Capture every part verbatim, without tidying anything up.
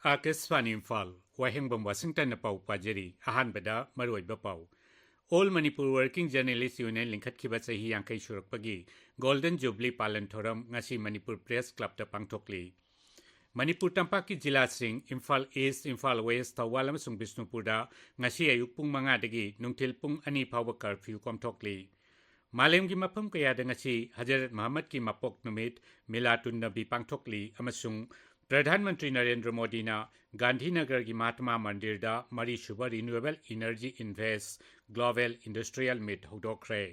ꯑꯥꯀꯥꯁꯕꯥꯅꯤ ꯏꯝꯐꯥꯜ, ꯋꯥꯍꯦꯡꯕꯝ ꯋꯥꯁꯤꯡꯇꯟꯅ ꯄꯥꯎ ꯄꯥꯖꯔꯤ꯫ ꯑꯍꯥꯟꯕꯗ ꯃꯔꯨꯑꯣꯏꯕ ꯄꯥꯎ꯫ All Manipur Working Journalist Union ꯂꯤꯡꯈꯠꯈꯤꯕ ꯆꯍꯤ ꯌꯥꯡꯈꯩ ꯁꯨꯔꯛꯄꯒꯤ Golden Jubilee ꯄꯥꯂꯟ ꯊꯧꯔꯝ ꯉꯁꯤ ꯃꯅꯤꯄꯨꯔ ꯄ꯭ꯔꯦꯁ ꯀ꯭ꯂꯕꯇ ꯄꯥꯡꯊꯣꯛꯂꯤ꯫ ꯃꯅꯤꯄꯨꯔ ꯇꯝꯄꯥꯛꯀꯤ ꯖꯤꯂꯥꯁꯤꯡ ꯏꯝꯐꯥꯜ ꯏꯁ, ꯏꯝꯐꯥꯜ ꯋꯦꯁ, ꯊꯧꯕꯥꯜ ꯑꯃꯁꯨꯡ ꯕꯤꯁꯅꯨꯄꯨꯔꯗ ꯉꯁꯤ ꯑꯌꯨꯛ ꯄꯨꯡ ꯃꯉꯥꯗꯒꯤ ꯅꯨꯡꯊꯤꯜ ꯄꯨꯡ ꯑꯅꯤ ꯐꯥꯎꯕ ꯀꯔꯐ꯭ꯌꯨ ꯀꯣꯝꯊꯣꯛꯂꯤ꯫ ꯃꯥꯂꯦꯝꯒꯤ ꯃꯐꯝ ꯀꯌꯥꯗ ꯉꯁꯤ ꯍꯖꯔꯠ ꯃꯨꯍꯝꯃꯗꯀꯤ ꯃꯄꯣꯛ ꯅꯨꯃꯤꯠ ꯃꯤꯂꯥꯗꯨꯟ ꯅꯕꯤ ꯄꯥꯡꯊꯣꯛꯂꯤ ꯑꯃꯁꯨꯡ ꯄ꯭ꯔꯙꯥꯟ ꯃꯟꯇ꯭ꯔꯤ ꯅꯔꯦꯟꯗ꯭ꯔ ꯃꯣꯗꯤꯅ ꯒꯥꯟꯙꯤꯅꯒꯔꯒꯤ ꯃꯍꯥꯇꯃꯥ ꯃꯟꯗꯤꯔꯗ ꯃꯔꯤꯁꯨꯕ Renewable Energy Invest Global Industrial Meet ꯍꯧꯗꯣꯛꯈ꯭ꯔꯦ꯫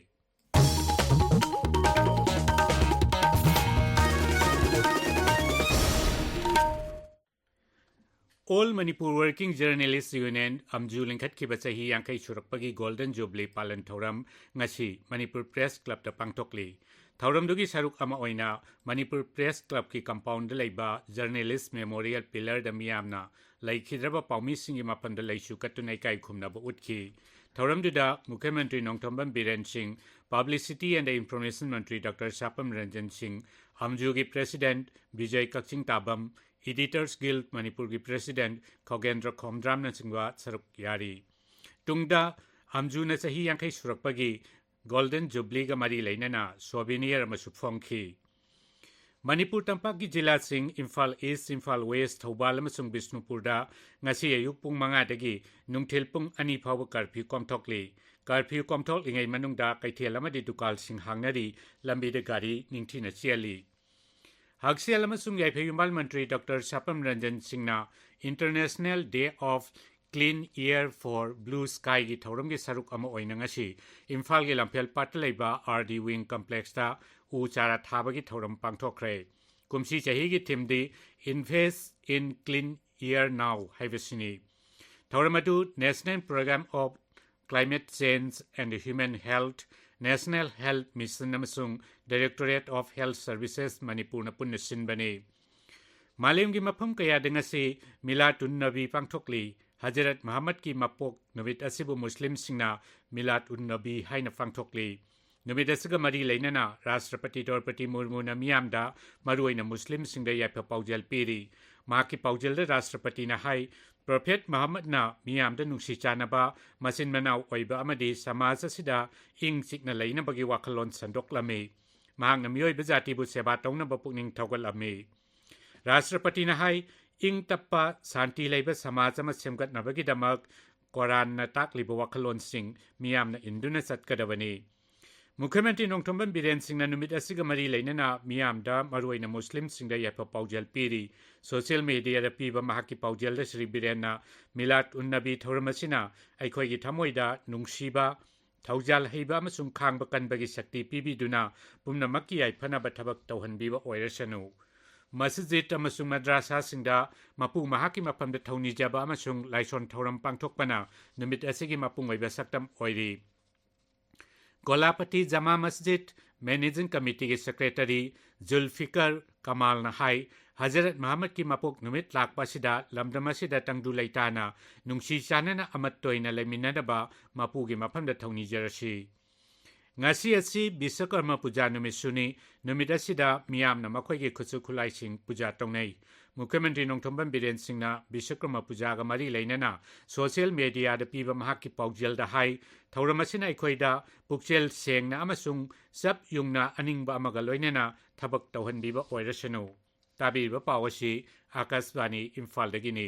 All Manipur Working Journalist Union, ꯑꯝꯖꯨ, ꯂꯤꯡꯈꯠꯈꯤꯕ ꯆꯍꯤ ꯌꯥꯡꯈꯩ ꯁꯨꯔꯛꯄꯒꯤ Golden Jubilee ꯄꯥꯂꯟ ꯊꯧꯔꯝ ꯉꯁꯤ ꯃꯅꯤꯄꯨꯔ ꯄ꯭ꯔꯦꯁ ꯀ꯭ꯂꯕꯇ ꯄꯥꯡꯊꯣꯛꯂꯤ꯫ ꯊꯧꯔꯝꯗꯨꯒꯤ ꯁꯔꯨꯛ ꯑꯃ ꯑꯣꯏꯅ ꯃꯅꯤꯄꯨꯔ ꯄ꯭ꯔꯦꯁ ꯀ꯭ꯂꯕꯀꯤ ꯀꯝꯄꯥꯎꯟꯗ ꯂꯩꯕ Journalist Memorial Pillarꯗ ꯃꯤꯌꯥꯝꯅ ꯂꯩꯈꯤꯗ꯭ꯔꯕ ꯄꯥꯎꯃꯤꯁꯤꯡꯒꯤ ꯃꯐꯝꯗ ꯂꯩꯁꯨ ꯀꯠꯇꯨꯅ ꯏꯀꯥꯏ ꯈꯨꯝꯅꯕ ꯎꯠꯈꯤ꯫ ꯊꯧꯔꯝꯗꯨꯗ ꯃꯨꯈ꯭ꯌ ꯃꯟꯇ꯭ꯔꯤ ꯅꯣꯡꯊꯣꯝꯕꯝ ꯕꯤꯔꯦꯟ ꯁꯤꯡ, Publicity and Information Mantri doctor ꯁꯥꯄꯝ Ranjan ꯁꯤꯡ, ꯑꯝꯖꯨꯒꯤ ꯄ꯭ꯔꯦꯁꯤꯗꯦꯟꯠ ꯕꯤꯖꯣꯏ ꯀꯛꯆꯤꯡ ꯇꯥꯕꯝ, Editors Guild ꯃꯅꯤꯄꯨꯔꯒꯤ ꯄ꯭ꯔꯦꯁꯤꯗꯦꯟꯠ ꯈꯣꯒꯦꯟꯗ꯭ꯔ ꯈꯣꯝꯗ꯭ꯔꯥꯝꯅꯆꯤꯡꯕ ꯁꯔꯨꯛ ꯌꯥꯔꯤ꯫ ꯇꯨꯡꯗ ꯑꯝꯖꯨꯅ ꯆꯍꯤ ꯌꯥꯡꯈꯩ ꯁꯨꯔꯛꯄꯒꯤ Golden Jubileeꯒ ꯃꯔꯤ ꯂꯩꯅꯅ ꯁꯣꯚꯤꯅꯤꯌꯔ ꯑꯃꯁꯨ ꯐꯣꯡꯈꯤ꯫ ꯃꯅꯤꯄꯨꯔ ꯇꯝꯄꯥꯛꯀꯤ ꯖꯤꯂꯥꯁꯤꯡ ꯏꯝꯐꯥꯜ ꯏꯁ, ꯏꯝꯐꯥꯜ ꯋꯦꯁ, ꯊꯧꯕꯥꯜ ꯑꯃꯁꯨꯡ ꯕꯤꯁꯅꯨꯄꯨꯔꯗ ꯉꯁꯤ ꯑꯌꯨꯛ ꯄꯨꯡ ꯃꯉꯥꯗꯒꯤ ꯅꯨꯡꯊꯤꯜ ꯄꯨꯡ ꯑꯅꯤ ꯐꯥꯎꯕ ꯀꯔꯐ꯭ꯌꯨ ꯀꯣꯝꯊꯣꯛꯂꯤ꯫ ꯀꯔꯐ꯭ꯌꯨ ꯀꯣꯝꯊꯣꯛꯂꯤꯉꯩ ꯃꯅꯨꯡꯗ ꯀꯩꯊꯦꯜ ꯑꯃꯗꯤ ꯗꯨꯀꯥꯟꯁꯤꯡ ꯍꯥꯡꯅꯔꯤ, ꯂꯝꯕꯤꯗ ꯒꯥꯔꯤ ꯅꯤꯡꯊꯤꯅ ꯆꯦꯜꯂꯤ꯫ ꯍꯛꯁꯦꯜ ꯑꯃꯁꯨꯡ ꯌꯥꯏꯐ ꯌꯨꯝꯕꯥꯜ ꯃꯟꯇ꯭ꯔꯤ ꯗꯣꯛꯇꯔ ꯁꯥꯄꯝ ꯔꯟꯖꯟ ꯁꯤꯡꯅ International Day of Clean Air for Blue Skyꯒꯤ ꯊꯧꯔꯝꯒꯤ ꯁꯔꯨꯛ ꯑꯃ ꯑꯣꯏꯅ ꯉꯁꯤ ꯏꯝꯐꯥꯜꯒꯤ ꯂꯝꯐꯦꯜ ꯄꯥꯠꯇ ꯂꯩꯕ R D Wing Complexꯇ ꯎ ꯆꯥꯔꯥ ꯊꯥꯕꯒꯤ ꯊꯧꯔꯝ ꯄꯥꯡꯊꯣꯛꯈ꯭ꯔꯦ꯫ ꯀꯨꯝꯁꯤ ꯆꯍꯤꯒꯤ themeꯗꯤ Invest in Clean Air Now ꯍꯥꯏꯕꯁꯤꯅꯤ꯫ ꯊꯧꯔꯝ ꯑꯗꯨ National Programme of Climate Change and Human Health, National Health Mission ꯑꯃꯁꯨꯡ Directorate of Health Services ꯃꯅꯤꯄꯨꯔꯅ ꯄꯨꯟꯅ ꯁꯤꯟꯕꯅꯤ꯫ ꯃꯥꯂꯦꯝꯒꯤ ꯃꯐꯝ ꯀꯌꯥꯗ ꯉꯁꯤ ꯃꯤꯂꯥꯗꯨꯟ ꯅꯕꯤ ꯄꯥꯡꯊꯣꯛꯂꯤ꯫ ꯍꯖꯔꯠ ꯃꯨꯍꯝꯃꯗꯀꯤ ꯃꯄꯣꯛ ꯅꯨꯃꯤꯠ ꯑꯁꯤꯕꯨ ꯃꯨꯁꯂꯤꯝꯁꯤꯡꯅ ꯃꯤꯂꯥꯗ ꯎꯟ ꯅꯕꯤ ꯍꯥꯏꯅ ꯄꯥꯡꯊꯣꯛꯂꯤ꯫ ꯅꯨꯃꯤꯠ ꯑꯁꯤꯒ ꯃꯔꯤ ꯂꯩꯅꯅ ꯔꯥꯁꯇ꯭ꯔꯄꯇꯤ ꯗ꯭ꯔꯧꯄꯗꯤ ꯃꯨꯔꯃꯨꯅ ꯃꯤꯌꯥꯝꯗ, ꯃꯔꯨꯑꯣꯏꯅ ꯃꯨꯁꯂꯤꯝꯁꯤꯡꯗ ꯌꯥꯏꯐ ꯄꯥꯎꯖꯦꯜ ꯄꯤꯔꯤ꯫ ꯃꯍꯥꯛꯀꯤ ꯄꯥꯎꯖꯦꯜꯗ ꯔꯥꯁꯇ꯭ꯔꯄꯇꯤꯅ ꯍꯥꯏ, ꯄ꯭ꯔꯣꯐꯦꯠ ꯃꯍꯝꯃꯗꯅ ꯃꯤꯌꯥꯝꯗ ꯅꯨꯡꯁꯤ ꯆꯥꯟꯅꯕ, ꯃꯆꯤꯟ ꯃꯅꯥꯎ ꯑꯣꯏꯕ ꯑꯃꯗꯤ ꯁꯃꯥꯖ ꯑꯁꯤꯗ ꯏꯪ ꯆꯤꯛꯅ ꯂꯩꯅꯕꯒꯤ ꯋꯥꯈꯜꯂꯣꯟ ꯁꯟꯗꯣꯛꯂꯝꯃꯤ꯫ ꯃꯍꯥꯛꯅ ꯃꯤꯑꯣꯏꯕ ꯖꯥꯇꯤꯕꯨ ꯁꯦꯕꯥ ꯇꯧꯅꯕ ꯄꯨꯛꯅꯤꯡ ꯊꯧꯒꯠꯂꯝꯃꯤ꯫ ꯔꯥꯁꯇ꯭ꯔꯄꯇꯤꯅ ꯍꯥꯏ, ꯏꯪ ꯇꯞꯄ, ꯁꯥꯟꯇꯤ ꯂꯩꯕ ꯁꯃꯥꯖ ꯑꯃ ꯁꯦꯝꯒꯠꯅꯕꯒꯤꯗꯃꯛ ꯀꯣꯔꯥꯟꯅ ꯇꯥꯛꯂꯤꯕ ꯋꯥꯈꯜꯂꯣꯟꯁꯤꯡ ꯃꯤꯌꯥꯝꯅ ꯏꯟꯗꯨꯅ ꯆꯠꯀꯗꯕꯅꯤ꯫ ꯃꯨꯈ꯭ꯌ ꯃꯟꯇ꯭ꯔꯤ ꯅꯣꯡꯊꯣꯝꯕꯝ ꯕꯤꯔꯦꯟ ꯁꯤꯡꯅ ꯅꯨꯃꯤꯠ ꯑꯁꯤꯒ ꯃꯔꯤ ꯂꯩꯅꯅ ꯃꯤꯌꯥꯝꯗ, ꯃꯔꯨꯑꯣꯏꯅ ꯃꯨꯁꯂꯤꯝꯁꯤꯡꯗ ꯌꯥꯏꯐ ꯄꯥꯎꯖꯦꯜ ꯄꯤꯔꯤ꯫ ꯁꯣꯁꯤꯌꯦꯜ ꯃꯦꯗꯤꯌꯥꯗ ꯄꯤꯕ ꯃꯍꯥꯛꯀꯤ ꯄꯥꯎꯖꯦꯜꯗ ꯁ꯭ꯔꯤ ꯕꯤꯔꯦꯟꯅ, ꯃꯤꯂꯥꯗ ꯎꯟ ꯅꯕꯤ ꯊꯧꯔꯝ ꯑꯁꯤꯅ ꯑꯩꯈꯣꯏꯒꯤ ꯊꯃꯣꯏꯗ ꯅꯨꯡꯁꯤꯕ, ꯊꯧꯖꯥꯜ ꯍꯩꯕ ꯑꯃꯁꯨꯡ ꯈꯥꯡꯕ ꯀꯟꯕꯒꯤ ꯁꯛꯇꯤ ꯄꯤꯕꯤꯗꯨꯅ ꯄꯨꯝꯅꯃꯛꯀꯤ ꯌꯥꯏꯐꯅꯕ ꯊꯕꯛ ꯇꯧꯍꯟꯕꯤꯕ ꯑꯣꯏꯔꯁꯅꯨ꯫ ꯃꯁꯖꯤꯗ ꯑꯃꯁꯨꯡ ꯃꯗ꯭ꯔꯥꯁꯥꯁꯤꯡꯗ ꯃꯄꯨ ꯃꯍꯥꯛꯀꯤ ꯃꯐꯝꯗ ꯊꯧꯅꯤꯖꯕ ꯑꯃꯁꯨꯡ ꯂꯥꯏꯁꯣꯟ ꯊꯧꯔꯝ ꯄꯥꯡꯊꯣꯛꯄꯅ ꯅꯨꯃꯤꯠ ꯑꯁꯤꯒꯤ ꯃꯄꯨꯡ ꯑꯣꯏꯕ ꯁꯛꯇꯝ ꯑꯣꯏꯔꯤ꯫ ꯒꯣꯂꯥꯄꯇꯤ ꯖꯃꯥ ꯃꯁꯖꯤꯗ ꯃꯦꯅꯦꯖꯤꯡ ꯀꯃꯤꯇꯤꯒꯤ ꯁꯦꯀ꯭ꯔꯦꯇꯔꯤ ꯖꯨꯜꯐꯤꯀꯔ ꯀꯃꯥꯜꯅ ꯍꯥꯏ, ꯍꯖꯔꯠ ꯃꯍꯝꯃꯗꯀꯤ ꯃꯄꯣꯛ ꯅꯨꯃꯤꯠ ꯂꯥꯛꯄ ꯑꯁꯤꯗ ꯂꯝꯗꯝ ꯑꯁꯤꯗ ꯇꯪꯗꯨ ꯂꯩꯇꯥꯅ ꯅꯨꯡꯁꯤ ꯆꯥꯟꯅꯅ ꯑꯃꯠꯇ ꯑꯣꯏꯅ ꯂꯩꯃꯤꯟꯅꯅꯕ ꯃꯄꯨꯒꯤ ꯃꯐꯝꯗ ꯊꯧꯅꯤꯖꯔꯁꯤ꯫ ꯉꯁꯤ ꯑꯁꯤ ꯕꯤꯁ꯭ꯋꯀꯔꯃ ꯄꯨꯖꯥ ꯅꯨꯃꯤꯠꯁꯨꯅꯤ꯫ ꯅꯨꯃꯤꯠ ꯑꯁꯤꯗ ꯃꯤꯌꯥꯝꯅ ꯃꯈꯣꯏꯒꯤ ꯈꯨꯠꯁꯨ ꯈꯨꯠꯂꯥꯏꯁꯤꯡ ꯄꯨꯖꯥ ꯇꯧꯅꯩ꯫ ꯃꯨꯈ꯭ꯌ ꯃꯟꯇ꯭ꯔꯤ ꯅꯣꯡꯊꯣꯝꯕꯝ ꯕꯤꯔꯦꯟ ꯁꯤꯡꯅ ꯕꯤꯁ꯭ꯋꯀꯔꯃ ꯄꯨꯖꯥꯒ ꯃꯔꯤ ꯂꯩꯅꯅ ꯁꯣꯁꯤꯌꯦꯜ ꯃꯦꯗꯤꯌꯥꯗ ꯄꯤꯕ ꯃꯍꯥꯛꯀꯤ ꯄꯥꯎꯖꯦꯜꯗ ꯍꯥꯏ, ꯊꯧꯔꯝ ꯑꯁꯤꯅ ꯑꯩꯈꯣꯏꯗ ꯄꯨꯛꯆꯦꯜ ꯁꯦꯡꯅ ꯑꯃꯁꯨꯡ ꯆꯞ ꯌꯨꯡꯅ ꯑꯅꯤꯡꯕ ꯑꯃꯒ ꯂꯣꯏꯅꯅ ꯊꯕꯛ ꯇꯧꯍꯟꯕꯤꯕ ꯑꯣꯏꯔꯁꯅꯨ꯫ ꯇꯥꯕꯤꯔꯤꯕ ꯄꯥꯎ ꯑꯁꯤ ꯑꯥꯀꯥꯁꯕꯥꯅꯤ ꯏꯝꯐꯥꯜꯗꯒꯤꯅꯤ꯫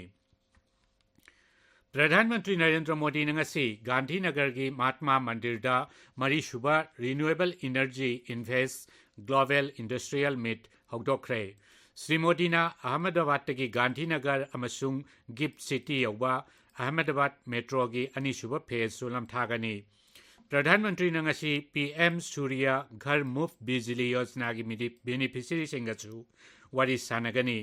ꯄ꯭ꯔꯙꯥꯟ ꯃꯟꯇ꯭ꯔꯤ ꯅꯔꯦꯟꯗ꯭ꯔ ꯃꯣꯗꯤꯅ ꯉꯁꯤ ꯒꯥꯟꯙꯤꯅꯒꯔꯒꯤ ꯃꯍꯥꯠꯃꯥ ꯃꯟꯗꯤꯔꯗ ꯃꯔꯤꯁꯨꯕ Renewable Energy Invest Global Industrial Meet ꯍꯧꯗꯣꯛꯈ꯭ꯔꯦ꯫ Shri ꯃꯣꯗꯤꯅ ꯑꯍꯃꯗꯕꯥꯗꯇꯒꯤ ꯒꯥꯟꯙꯤꯅꯒꯔ ꯑꯃꯁꯨꯡ ꯒꯤꯐ ꯁꯤꯇꯤ ꯌꯧꯕ ꯑꯍꯃꯗꯕꯥꯗ ꯃꯦꯇ꯭ꯔꯣꯒꯤ ꯑꯅꯤꯁꯨꯕ ꯐꯦꯖꯁꯨ ꯂꯝꯊꯥꯒꯅꯤ꯫ ꯄ꯭ꯔꯙꯥꯟ ꯃꯟꯇ꯭ꯔꯤꯅ ꯉꯁꯤ ꯄꯤ ꯑꯦꯝ ꯁꯨꯔꯌ ꯘꯔ ꯃꯨꯐ ꯕꯤꯖꯂꯤ ꯌꯣꯖꯅꯥꯒꯤ ꯃꯤꯗꯤ-, ꯕꯦꯅꯤꯐꯤꯁꯔꯤꯁꯤꯡꯒꯁꯨ ꯋꯥꯔꯤ ꯁꯥꯟꯅꯒꯅꯤ꯫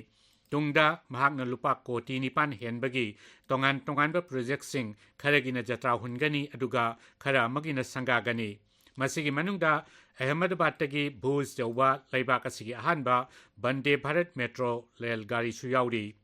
ꯇꯨꯡꯗ ꯃꯍꯥꯛꯅ ꯂꯨꯄꯥ ꯀꯣꯇꯤ ꯅꯤꯄꯥꯟ ꯍꯦꯟꯕꯒꯤ ꯇꯣꯉꯥꯟ ꯇꯣꯉꯥꯟꯕ ꯄ꯭ꯔꯣꯖꯦꯛꯁꯤꯡ, ꯈꯔꯒꯤꯅ ꯖꯇ꯭ꯔꯥ ꯍꯨꯟꯒꯅꯤ, ꯑꯗꯨꯒ ꯈꯔ ꯑꯃꯒꯤꯅ ꯁꯪꯒꯥꯒꯅꯤ꯫ ꯃꯁꯤꯒꯤ ꯃꯅꯨꯡꯗ ꯑꯍꯃꯗꯕꯥꯗꯇꯒꯤ ꯚꯨꯖ ꯌꯧꯕ ꯂꯩꯕꯥꯛ ꯑꯁꯤꯒꯤ ꯑꯍꯥꯟꯕ ꯕꯟꯗꯦ ꯚꯥꯔꯠ ꯃꯦꯇ꯭ꯔꯣ ꯔꯦꯜ ꯒꯥꯔꯤꯁꯨ ꯌꯥꯎꯔꯤ꯫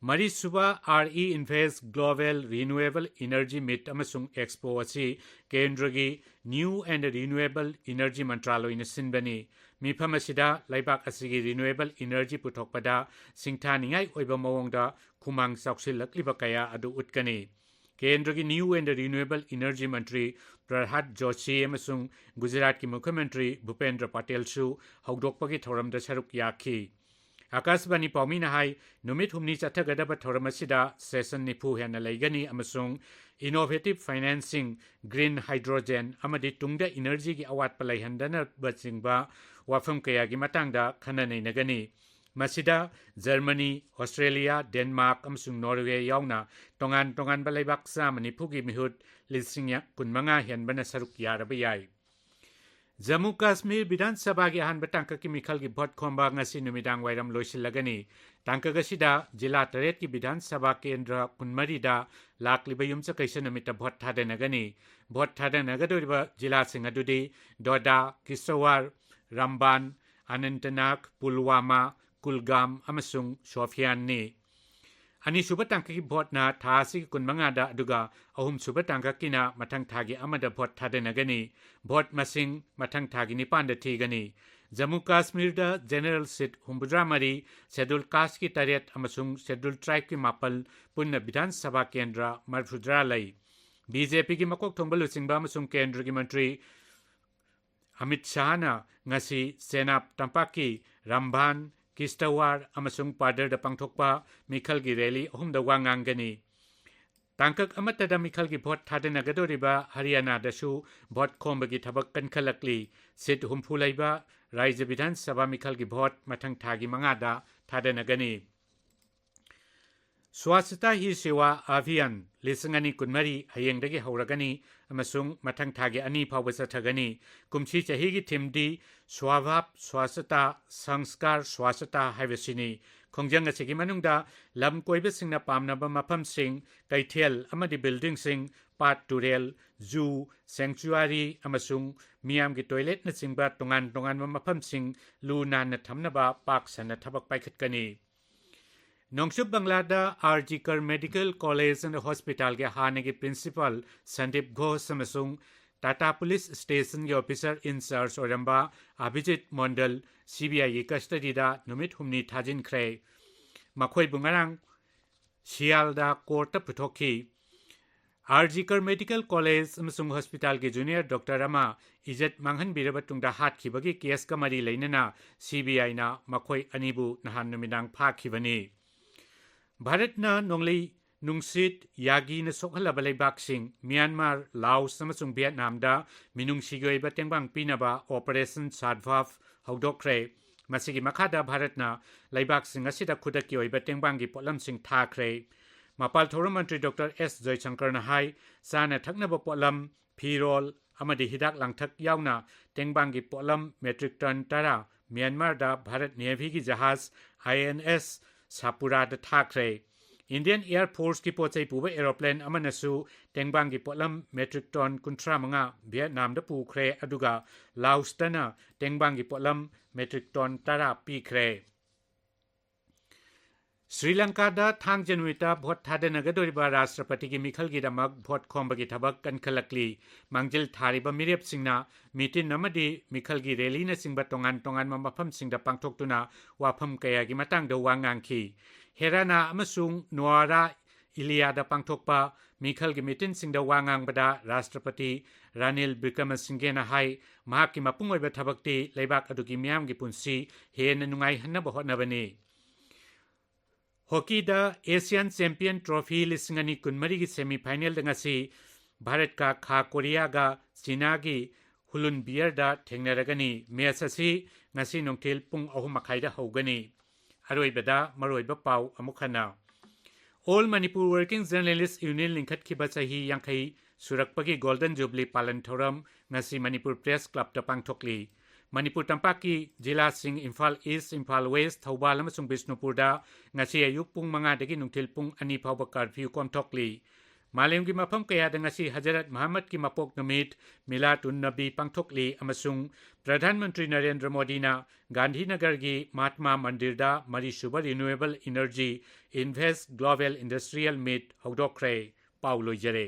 ꯃꯔꯤꯁꯨꯕ RE Invest Global Renewable Energy Meet ꯑꯃꯁꯨꯡ Expo ꯑꯁꯤ ꯀꯦꯟꯗ꯭ꯔꯒꯤ New and Renewable Energy ꯃꯟꯇ꯭ꯔꯥꯂꯣꯏꯅ ꯁꯤꯟꯕꯅꯤ꯫ ꯃꯤꯐꯝ ꯑꯁꯤꯗ ꯂꯩꯕꯥꯛ ꯑꯁꯤꯒꯤ renewable energy ꯄꯨꯊꯣꯛꯄꯗ ꯁꯤꯡꯊꯥꯅꯤꯡꯉꯥꯏ ꯑꯣꯏꯕ ꯃꯑꯣꯡꯗ ꯈꯨꯃꯥꯡ ꯆꯥꯎꯁꯤꯜꯂꯛꯂꯤꯕ ꯀꯌꯥ ꯑꯗꯨ ꯎꯠꯀꯅꯤ꯫ ꯀꯦꯟꯗ꯭ꯔꯒꯤ New and Renewable Energy ꯃꯟꯇ꯭ꯔꯤ ꯄ꯭ꯔꯍꯥꯗ ꯖꯣꯁꯤ ꯑꯃꯁꯨꯡ ꯒꯨꯖꯔꯥꯠꯀꯤ ꯃꯨꯈ꯭ꯌ ꯃꯟꯇ꯭ꯔꯤ ꯚꯨꯄꯦꯟꯗ꯭ꯔ ꯄꯇꯦꯜꯁꯨ ꯍꯧꯗꯣꯛꯄꯒꯤ ꯊꯧꯔꯝꯗ ꯁꯔꯨꯛ ꯌꯥꯈꯤ꯫ ꯑꯀꯥꯁꯕꯥꯅꯤ ꯄꯥꯎꯃꯤꯅ ꯍꯥꯏ, ꯅꯨꯃꯤꯠ ꯍꯨꯝꯅꯤ ꯆꯠꯊꯒꯗꯕ ꯊꯧꯔꯝ ꯑꯁꯤꯗ session ꯅꯤꯐꯨ ꯍꯦꯟꯅ ꯂꯩꯒꯅꯤ ꯑꯃꯁꯨꯡ innovative financing, green hydrogen ꯑꯃꯗꯤ ꯇꯨꯡꯗ energy ꯒꯤ ꯑꯋꯥꯠꯄ ꯂꯩꯍꯟꯗꯅꯕꯆꯤꯡꯕ ꯋꯥꯐꯝ ꯀꯌꯥꯒꯤ ꯃꯇꯥꯡꯗ ꯈꯟꯅ ꯅꯩꯅꯒꯅꯤ꯫ ꯃꯁꯤꯗ ꯖꯔꯃꯅꯤ, ꯑꯣꯁꯇ꯭ꯔꯦꯂꯤꯌꯥ, ꯗꯦꯟꯃꯥꯔꯛ ꯑꯃꯁꯨꯡ ꯅꯣꯔꯋꯦ ꯌꯥꯎꯅ ꯇꯣꯉꯥꯟ ꯇꯣꯉꯥꯟꯕ ꯂꯩꯕꯥꯛ ꯆꯥꯝꯃ ꯅꯤꯐꯨꯒꯤ ꯃꯤꯍꯨꯠ ꯂꯤꯁꯤꯡ ꯀꯨꯟꯃꯉꯥ ꯍꯦꯟꯕꯅ ꯁꯔꯨꯛ ꯌꯥꯔꯕ ꯌꯥꯏ꯫ ꯖꯝꯃꯨ ꯀꯥꯁꯃꯤꯔ ꯕꯤꯙꯥꯟ ꯁꯚꯥꯒꯤ ꯑꯍꯥꯟꯕ ꯇꯥꯡꯀꯛꯀꯤ ꯃꯤꯈꯜꯒꯤ ꯚꯣꯠ ꯈꯣꯝꯕ ꯉꯁꯤ ꯅꯨꯃꯤꯗꯥꯡ ꯋꯥꯏꯔꯝ ꯂꯣꯏꯁꯤꯜꯂꯒꯅꯤ꯫ ꯇꯥꯡꯀꯛ ꯑꯁꯤꯗ ꯖꯤꯂꯥ ꯇꯔꯦꯠꯀꯤ ꯕꯤꯙꯥꯟ ꯁꯚꯥ ꯀꯦꯟꯗ꯭ꯔ ꯀꯨꯟꯃꯔꯤꯗ ꯂꯥꯛꯂꯤꯕ ꯌꯨꯝꯁꯀꯩꯁ ꯅꯨꯃꯤꯠꯇ ꯚꯣꯠ ꯊꯥꯗꯅꯒꯅꯤ꯫ ꯚꯣꯠ ꯊꯥꯗꯅꯒꯗꯧꯔꯤꯕ ꯖꯤꯂꯥꯁꯤꯡ ꯑꯗꯨꯗꯤ ꯗꯣꯗꯥ, ꯀꯤꯁꯇꯋꯥꯔ, ꯔꯥꯝꯕꯥꯟ, ꯑꯅꯟꯇꯅꯥꯒ, ꯄꯨꯜꯋꯥꯃꯥ, ꯀꯨꯜꯒꯥꯝ ꯑꯃꯁꯨꯡ ꯁꯣꯐꯤꯌꯥꯟꯅꯤ꯫ ꯑꯅꯤꯁꯨꯕ ꯇꯥꯡꯀꯛꯀꯤ ꯚꯣꯠꯅ ꯊꯥ ꯑꯁꯤꯒꯤ ꯀꯨꯟꯃꯉꯥꯗ, ꯑꯗꯨꯒ ꯑꯍꯨꯝꯁꯨꯕ ꯇꯥꯡꯀꯛꯀꯤꯅ ꯃꯊꯪ ꯊꯥꯒꯤ ꯑꯃꯗ ꯚꯣꯠ ꯊꯥꯗꯅꯒꯅꯤ꯫ ꯚꯣꯠ ꯃꯁꯤꯡ ꯃꯊꯪ ꯊꯥꯒꯤ ꯅꯤꯄꯥꯟꯗ ꯊꯤꯒꯅꯤ꯫ ꯖꯝꯃꯨ ꯀꯥꯁꯃꯤꯔꯗ general seat ꯍꯨꯝꯐꯨꯇꯔꯥ ꯃꯔꯤ, schedule caste ꯀꯤ ꯇꯔꯦꯠ ꯑꯃꯁꯨꯡ schedule tribe ꯀꯤ ꯃꯥꯄꯜ, ꯄꯨꯟꯅ ꯕꯤꯙꯥꯟ ꯁꯚꯥ ꯀꯦꯟꯗ꯭ꯔ ꯃꯔꯤꯐꯨꯇꯔꯥ ꯂꯩ꯫ BJP ꯒꯤ ꯃꯀꯣꯛ ꯊꯣꯡꯕ ꯂꯨꯆꯤꯡꯕ ꯑꯃꯁꯨꯡ ꯀꯦꯟꯗ꯭ꯔꯒꯤ ꯃꯟꯇ꯭ꯔꯤ ꯑꯃꯤꯠ ꯁꯥꯍꯅ ꯉꯁꯤ ꯆꯦꯅꯥꯕ ꯇꯝꯄꯥꯛꯀꯤ ꯔꯝꯚꯥꯟ, ꯀꯤꯁꯇꯋꯥꯔ ꯑꯃꯁꯨꯡ ꯄꯥꯗꯔꯗ ꯄꯥꯡꯊꯣꯛꯄ ꯃꯤꯈꯜꯒꯤ rally ꯑꯍꯨꯝꯗ ꯋꯥ ꯉꯥꯡꯒꯅꯤ꯫ ꯇꯥꯡꯀꯛ ꯑꯃꯠꯇꯗ ꯃꯤꯈꯜꯒꯤ ꯚꯣꯠ ꯊꯥꯗꯅꯒꯗꯧꯔꯤꯕ ꯍꯔꯤꯌꯥꯅꯥꯗꯁꯨ ꯚꯣꯠ ꯈꯣꯝꯕꯒꯤ ꯊꯕꯛ ꯀꯟꯈꯠꯂꯛꯂꯤ꯫ Seat ꯍꯨꯝꯐꯨ ꯂꯩꯕ ꯔꯥꯖ꯭ꯌ ꯕꯤꯙꯥꯟ ꯁꯚꯥ ꯃꯤꯈꯜꯒꯤ ꯚꯣꯠ ꯃꯊꯪ ꯊꯥꯒꯤ ꯃꯉꯥꯗ ꯊꯥꯗꯅꯒꯅꯤ꯫ Swachhata Hi Seva Abhiyan ꯂꯤꯁꯤꯡ ꯑꯅꯤ ꯀꯨꯟꯃꯔꯤ ꯍꯌꯦꯡꯗꯒꯤ ꯍꯧꯔꯒꯅꯤ ꯑꯃꯁꯨꯡ ꯃꯊꯪ ꯊꯥꯒꯤ ꯑꯅꯤ ꯐꯥꯎꯕ ꯆꯠꯊꯒꯅꯤ꯫ ꯀꯨꯝꯁꯤ ꯆꯍꯤꯒꯤ theme ꯗꯤ Swabhav Swachhata, Sanskar Swachhata ꯍꯥꯏꯕꯁꯤꯅꯤ꯫ ꯈꯣꯡꯖꯪ ꯑꯁꯤꯒꯤ ꯃꯅꯨꯡꯗ ꯂꯝ ꯀꯣꯏꯕꯁꯤꯡꯅ ꯄꯥꯝꯅꯕ ꯃꯐꯝꯁꯤꯡ, ꯀꯩꯊꯦꯜ ꯑꯃꯗꯤ building ꯁꯤꯡ, ꯄꯥꯠ ꯇꯨꯔꯦꯜ, zoo, sanctuary ꯑꯃꯁꯨꯡ ꯃꯤꯌꯥꯝꯒꯤ toilet ꯅꯆꯤꯡꯕ ꯇꯣꯉꯥꯟ ꯇꯣꯉꯥꯟꯕ ꯃꯐꯝꯁꯤꯡ ꯂꯨ ꯅꯥꯟꯅ ꯊꯝꯅꯕ ꯄꯥꯛ ꯁꯟꯅ ꯊꯕꯛ ꯄꯥꯏꯈꯠꯀꯅꯤ꯫ ꯅꯣꯡꯆꯨꯞ ꯕꯪꯒ꯭ꯂꯥꯗ ꯑꯥꯔ ꯖꯤ ꯀꯔ ꯃꯦꯗꯤꯀꯦꯜ ꯀꯣꯂꯦꯖ ꯑꯦꯟ ꯍꯣꯁꯄꯤꯇꯥꯜꯒꯤ ꯍꯥꯟꯅꯒꯤ ꯄ꯭ꯔꯤꯟꯁꯤꯄꯥꯜ ꯁꯟꯗꯤꯞ ꯘꯣꯁ ꯑꯃꯁꯨꯡ ꯇꯥꯇꯥ ꯄꯨꯂꯤꯁ ꯁ꯭ꯇꯦꯁꯟꯒꯤ ꯑꯣꯐꯤꯁꯔ ꯏꯟꯆꯥꯔꯖ ꯑꯣꯏꯔꯝꯕ ꯑꯚꯤꯖꯤꯠ ꯃꯣꯟꯗꯜ ꯁꯤ ꯕꯤ ꯑꯥꯏꯒꯤ ꯀꯁꯇꯗꯤꯗ ꯅꯨꯃꯤꯠ ꯍꯨꯝꯅꯤ ꯊꯥꯖꯤꯟꯈ꯭ꯔꯦ꯫ ꯃꯈꯣꯏꯕꯨ ꯉꯔꯥꯡ ꯁꯤꯌꯥꯜꯗ ꯀꯣꯔꯠꯇ ꯄꯨꯊꯣꯛꯈꯤ꯫ ꯑꯥꯔ ꯖꯤ ꯀꯔ ꯃꯦꯗꯤꯀꯦꯜ ꯀꯣꯂꯦꯖ ꯑꯃꯁꯨꯡ ꯍꯣꯁꯄꯤꯇꯥꯜꯒꯤ ꯖꯨꯅꯤꯌꯔ ꯗꯣꯛꯇꯔ ꯑꯃ ꯏꯖꯠ ꯃꯥꯡꯍꯟꯕꯤꯔꯕ ꯇꯨꯡꯗ ꯍꯥꯠꯈꯤꯕꯒꯤ ꯀꯦꯁꯀ ꯃꯔꯤ ꯂꯩꯅꯅ ꯁꯤ ꯕꯤ ꯑꯥꯏꯅ ꯃꯈꯣꯏ ꯑꯅꯤꯕꯨ ꯅꯍꯥꯟ ꯅꯨꯃꯤꯗꯥꯡ ꯐꯥꯈꯤꯕꯅꯤ꯫ ꯚꯥꯔꯠꯅ ꯅꯣꯡꯂꯩ ꯅꯨꯡꯁꯤꯠ ꯌꯥꯒꯤꯅ ꯁꯣꯛꯍꯜꯂꯕ ꯂꯩꯕꯥꯛꯁꯤꯡ ꯃ꯭ꯌꯥꯟꯃꯥꯔ, ꯂꯥꯑꯣꯁ ꯑꯃꯁꯨꯡ ꯚꯤꯌꯦꯠꯅꯥꯝꯗ ꯃꯤꯅꯨꯡꯁꯤꯒꯤ ꯑꯣꯏꯕ ꯇꯦꯡꯕꯥꯡ ꯄꯤꯅꯕ ꯑꯣꯄꯔꯦꯁꯟ ꯁꯥꯗꯚꯥꯚ ꯍꯧꯗꯣꯛꯈ꯭ꯔꯦ꯫ ꯃꯁꯤꯒꯤ ꯃꯈꯥꯗ ꯚꯥꯔꯠꯅ ꯂꯩꯕꯥꯛꯁꯤꯡ ꯑꯁꯤꯗ ꯈꯨꯗꯛꯀꯤ ꯑꯣꯏꯕ ꯇꯦꯡꯕꯥꯡꯒꯤ ꯄꯣꯠꯂꯝꯁꯤꯡ ꯊꯥꯈ꯭ꯔꯦ꯫ ꯃꯄꯥꯜ ꯊꯧꯔꯝ ꯃꯟꯇ꯭ꯔꯤ ꯗꯣꯛꯇꯔ ꯑꯦꯁ ꯖꯌꯁꯪꯀꯔꯅ ꯍꯥꯏ, ꯆꯥꯅ ꯊꯛꯅꯕ ꯄꯣꯠꯂꯝ, ꯐꯤꯔꯣꯜ ꯑꯃꯗꯤ ꯍꯤꯗꯥꯛ ꯂꯥꯡꯊꯛ ꯌꯥꯎꯅ ꯇꯦꯡꯕꯥꯡꯒꯤ ꯄꯣꯠꯂꯝ ꯃꯦꯇ꯭ꯔꯤꯛ ꯇꯟ ꯇꯔꯥ ꯃ꯭ꯌꯥꯟꯃꯥꯔꯗ ꯚꯥꯔꯠ ꯅꯦꯚꯤꯒꯤ ꯖꯍꯥꯖ ꯑꯥꯏ ꯑꯦꯟ ꯑꯦꯁ ꯁꯥꯄꯨꯔꯥꯗ ꯊꯥꯈ꯭ꯔꯦ꯫ ꯏꯟꯗꯤꯌꯟ ꯑꯦꯌꯔ ꯐꯣꯔꯁꯀꯤ ꯄꯣꯠ ꯆꯩ ꯄꯨꯕ ꯑꯦꯔꯣꯄ꯭ꯂꯦꯟ ꯑꯃꯅꯁꯨ ꯇꯦꯡꯕꯥꯡꯒꯤ ꯄꯣꯠꯂꯝ ꯃꯦꯇ꯭ꯔꯤꯛ ꯇꯟ ꯀꯨꯟꯊ꯭ꯔꯥ ꯃꯉꯥ ꯚꯤꯌꯦꯠꯅꯥꯝꯗ ꯄꯨꯈ꯭ꯔꯦ, ꯑꯗꯨꯒ ꯂꯥꯑꯣꯁꯇꯅ ꯇꯦꯡꯕꯥꯡꯒꯤ ꯄꯣꯠꯂꯝ ꯃꯦꯇ꯭ꯔꯤꯛ ꯇꯟ ꯇꯔꯥ ꯄꯤꯈ꯭ꯔꯦ꯫ ꯁ꯭ꯔꯤ ꯂꯪꯀꯥꯗ ꯊꯥꯡꯖ ꯅꯨꯃꯤꯠꯇ ꯚꯣꯠ ꯊꯥꯗꯅꯒꯗꯧꯔꯤꯕ ꯔꯥꯁꯇ꯭ꯔꯄꯇꯤꯒꯤ ꯃꯤꯈꯜꯒꯤꯗꯃꯛ ꯚꯣꯠ ꯈꯣꯝꯕꯒꯤ ꯊꯕꯛ ꯀꯟꯈꯠꯂꯛꯂꯤ꯫ ꯃꯥꯡꯖꯤꯜ ꯊꯥꯔꯤꯕ ꯃꯤꯔꯦꯞꯁꯤꯡꯅ ꯃꯤꯇꯤꯟ ꯑꯃꯗꯤ ꯃꯤꯈꯜꯒꯤ ꯔꯦꯂꯤꯅꯆꯤꯡꯕ ꯇꯣꯉꯥꯟ ꯇꯣꯉꯥꯟꯕ ꯃꯐꯝꯁꯤꯡꯗ ꯄꯥꯡꯊꯣꯛꯇꯨꯅ ꯋꯥꯐꯝ ꯀꯌꯥꯒꯤ ꯃꯇꯥꯡꯗ ꯋꯥ ꯉꯥꯡꯈꯤ꯫ ꯍꯦꯔꯥꯅꯥ ꯑꯃꯁꯨꯡ ꯅꯣꯋꯥꯔꯥ ꯏꯂꯤꯌꯥꯗ ꯄꯥꯡꯊꯣꯛꯄ ꯃꯤꯈꯜꯒꯤ ꯃꯤꯇꯤꯟꯁꯤꯡꯗ ꯋꯥ ꯉꯥꯡꯕꯗ ꯔꯥꯁꯇ꯭ꯔꯄꯇꯤ ꯔꯥꯅꯤꯜ ꯕꯤꯀ꯭ꯔꯃꯁꯤꯡꯒꯦꯅ ꯍꯥꯏ, ꯃꯍꯥꯛꯀꯤ ꯃꯄꯨꯡ ꯑꯣꯏꯕ ꯊꯕꯛꯇꯤ ꯂꯩꯕꯥꯛ ꯑꯗꯨꯒꯤ ꯃꯤꯌꯥꯝꯒꯤ ꯄꯨꯟꯁꯤ ꯍꯦꯟꯅ ꯅꯨꯡꯉꯥꯏꯍꯟꯅꯕ ꯍꯣꯠꯅꯕꯅꯤ꯫ ꯍꯣꯀꯤꯗ ꯑꯦꯁꯤꯌꯥꯟ ꯆꯦꯝꯄꯤꯌꯟ ꯇ꯭ꯔꯣꯐꯤ ꯂꯤꯁꯤꯡ ꯑꯅꯤ ꯀꯨꯟꯃꯔꯤꯒꯤ ꯁꯦꯃꯤꯐꯥꯏꯅꯦꯜꯗ ꯉꯁꯤ ꯚꯥꯔꯠꯀ ꯈꯥ ꯀꯣꯔꯤꯌꯥꯒ ꯆꯤꯅꯥꯒꯤ ꯍꯨꯂꯨꯟ ꯕꯤꯌꯔꯗ ꯊꯦꯡꯅꯔꯒꯅꯤ꯫ ꯃꯦꯆ ꯑꯁꯤ ꯉꯁꯤ ꯅꯨꯡꯊꯤꯜ ꯄꯨꯡ ꯑꯍꯨꯝ ꯃꯈꯥꯏꯗ ꯍꯧꯒꯅꯤ꯫ ꯑꯔꯣꯏꯕꯗ ꯃꯔꯨꯑꯣꯏꯕ ꯄꯥꯎ ꯑꯃꯨꯛ ꯍꯟꯅ꯫ All Manipur working journalists union ꯂꯤꯡꯈꯠꯈꯤꯕ ꯆꯍꯤ ꯌꯥꯡꯈꯩ ꯁꯨꯔꯛꯄꯒꯤ ꯒꯣꯜꯗꯟ ꯖꯨꯕꯂꯤ ꯄꯥꯂꯟ ꯊꯧꯔꯝ ꯉꯁꯤ ꯃꯅꯤꯄꯨꯔ ꯄ꯭ꯔꯦꯁ ꯀ꯭ꯂꯕꯇ ꯄꯥꯡꯊꯣꯛꯂꯤ꯫ ꯃꯅꯤꯄꯨꯔ ꯇꯝꯄꯥꯛꯀꯤ ꯖꯤꯂꯥꯁꯤꯡ ꯏꯝꯐꯥꯜ ꯏꯁ, ꯏꯝꯐꯥꯜ ꯋꯦꯁ, ꯊꯧꯕꯥꯜ ꯑꯃꯁꯨꯡ ꯕꯤꯁꯅꯨꯄꯨꯔꯗ ꯉꯁꯤ ꯑꯌꯨꯛ ꯄꯨꯡ ꯃꯉꯥꯗꯒꯤ ꯅꯨꯡꯊꯤꯜ ꯄꯨꯡ ꯑꯅꯤ ꯐꯥꯎꯕ ꯀꯔꯐ꯭ꯌꯨ ꯀꯣꯝꯊꯣꯛꯂꯤ꯫ ꯃꯥꯂꯦꯝꯒꯤ ꯃꯐꯝ ꯀꯌꯥꯗ ꯉꯁꯤ ꯍꯖꯔꯠ ꯃꯨꯍꯝꯃꯗꯀꯤ ꯃꯄꯣꯛ ꯅꯨꯃꯤꯠ ꯃꯤꯂꯥꯗꯨꯟ ꯅꯕꯤ ꯄꯥꯡꯊꯣꯛꯂꯤ ꯑꯃꯁꯨꯡ ꯄ꯭ꯔꯙꯥꯟ ꯃꯟꯇ꯭ꯔꯤ ꯅꯔꯦꯟꯗ꯭ꯔ ꯃꯣꯗꯤꯅ ꯒꯥꯟꯙꯤꯅꯒꯔꯒꯤ ꯃꯍꯥꯠꯃꯥ ꯃꯟꯗꯤꯔꯗ ꯃꯔꯤꯁꯨꯕ renewable energy invest global industrial meet ꯍꯧꯗꯣꯛꯈ꯭ꯔꯦ꯫ ꯄꯥꯎ ꯂꯣꯏꯖꯔꯦ꯫